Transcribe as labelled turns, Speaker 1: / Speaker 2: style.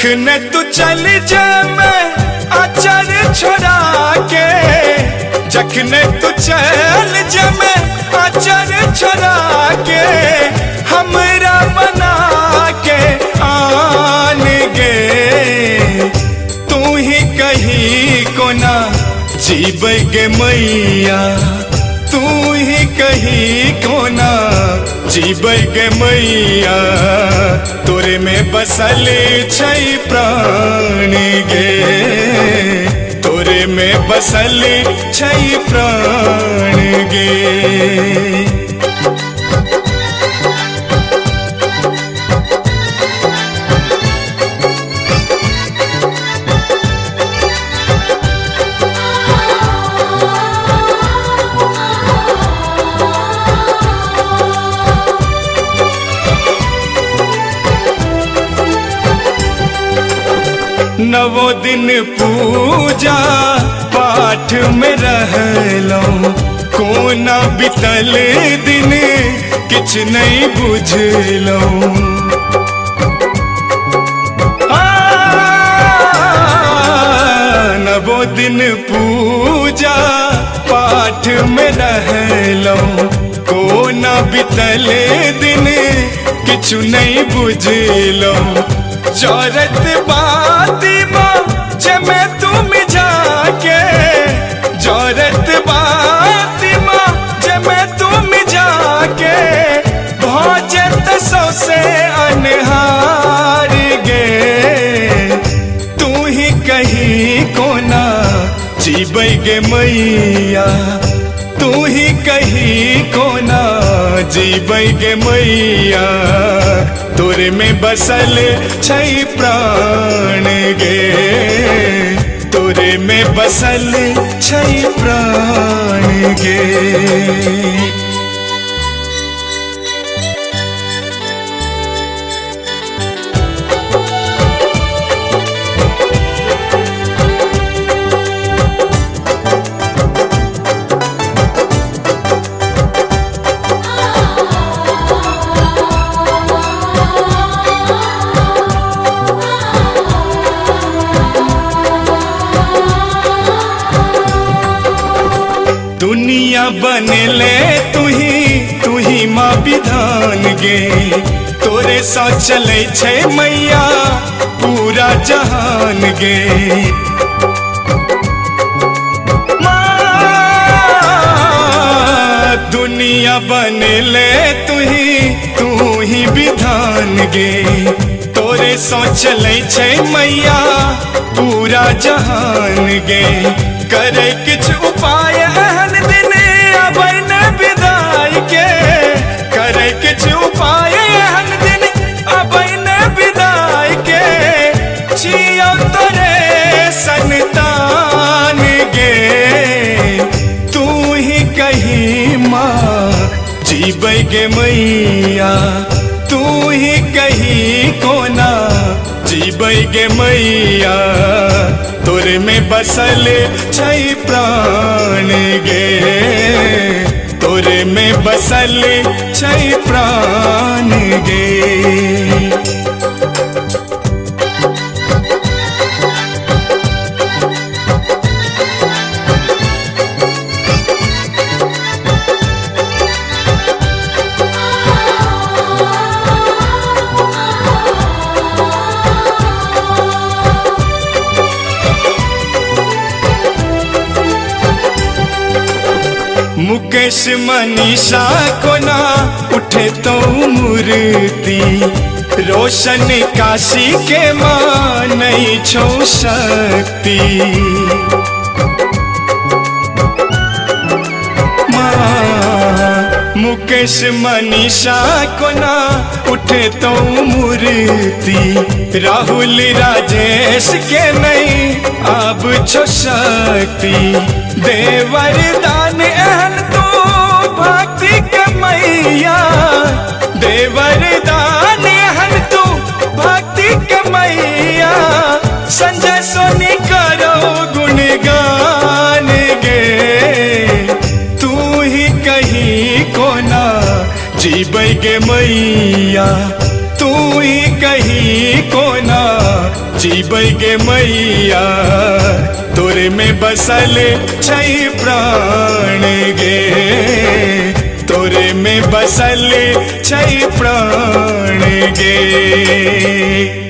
Speaker 1: जखने तू चल जामे अचर छोड़ा के, जखने तू चल जामे अचर छोड़ा के, हमरा बना के आन गे। तू ही कही कोना जीबै गे मैया, तू ही कही कोना जीबै गे मैया, तोरे में बसल छै प्राण गे, तोरे में बसल छै प्राण गे। नवो दिन पूजा पाठ में रहलौं, कोना बितल दिन किछ नहीं बुझलौं। नवो दिन पूजा पाठ में रहलौं, कोना बितल दिन किछ नहीं बुझलौं। जरत बाती माँ जमे तुम जाके, जरत बाती माँ जमे तुम जाके, भजत सौसे अनहार गे। तू ही कही कोना जीबै गे मैया, तू ही कही कोना जीबै गे मैया, तोरे में बसल छै प्राण गे, तोरे में बसल छै प्राण गे। दुनिया बनले तुही माँ विधान गे, तोरे सा चलै छै मैया पूरा जहान गे। माँ दुनिया बनले तुही विधान गे, तोरे सा चलै छै मैया पूरा जहान गे। करे किछ उपाय एहन दिन अबै न विदाई के, करे किछ उपाय एहन दिन अबै न विदाई के, छियौ तोरे संतान गे। तू ही कही माँ जीबै गे मैया, तू ही कही कोना जीबै गे मैया, तोरे में बसल छै प्राण गे, तोरे में बसल छै प्राण गे। मुकेश मनीषा कोना उठे तो मूर्ति, रोशन काशी के माँ नहीं छो शक्ति। माँ मुकेश मनीषा कोना उठे तो मूर्ति, राहुल राजेश के नहीं अब छो शक्ति। देवर दान एहन तू भक्ति के मैया, देवर दान एहन तू भक्ति के मैया, संजय सोनी करो गुणगान गे। तू ही कही कोना जीबै गे मैया, तू ही कही कोना जीबै गे मैया, तोरे में बसल छै प्राण गे, तोरे में बसल छै प्राण गे।